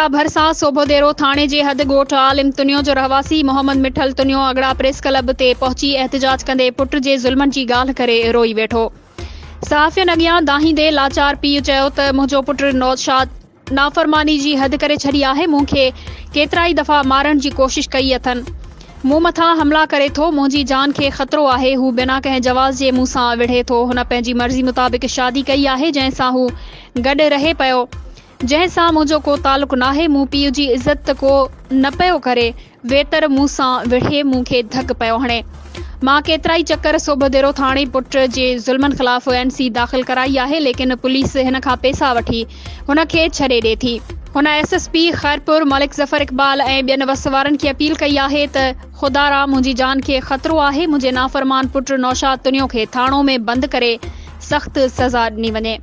اڳڙا ڀرسان سوڀوديرو ٿاڻي جي حد ڳوٺ عالم تنيو جو رهواسي محمد مٺل تنيو اڳڙا پريس ڪلب تي پهچي احتجاج ڪندي پٽ جي ظلمن جي ڳالهه ڪري روئي ويٺو. صحافين اڳيان دانهيندي لاچار پيء چيو ته منهنجو پٽ نوشاد نافرماني جي حد ڪري ڇڏي آهي، مون کي ڪيترائي دفعا مارڻ جي ڪوشش ڪئي اٿن، مون مٿان حملا ڪري ٿو، منهنجي جان کي خطرو آهي، هو بنا ڪنهن جواز جي مون سان وڙهي ٿو، هن پنهنجي مرضي مطابق شادي ڪئي آهي، جنهن سان هو گڏ رهي پيو، جنهن سان منهنجو ڪو تعلق ناهي، مون پيء جي عزت ته ڪو نه پيو ڪري، ويتر مون سان وڙهي مون کي ڌڪ پيو هڻي. مان ڪيترائي چڪر سوڀوديرو ٿاڻي پٽ جي ظلمن خلاف اين سي داخل ڪرائي آهي ليڪن پوليس هن کان پيسا وٺي هن کي ڇڏي ڏي ٿي. هن S S P Khairpur Malik Zafar Iqbal ۽ ٻين وس وارن کي اپيل ڪئي آهي ته خدارا منهنجي جان کي خطرو آهي منهنجي نافرمان پٽ نوشاد تنيو کي ٿاڻو ۾ بند ڪري سخت سزا ڏني وڃي.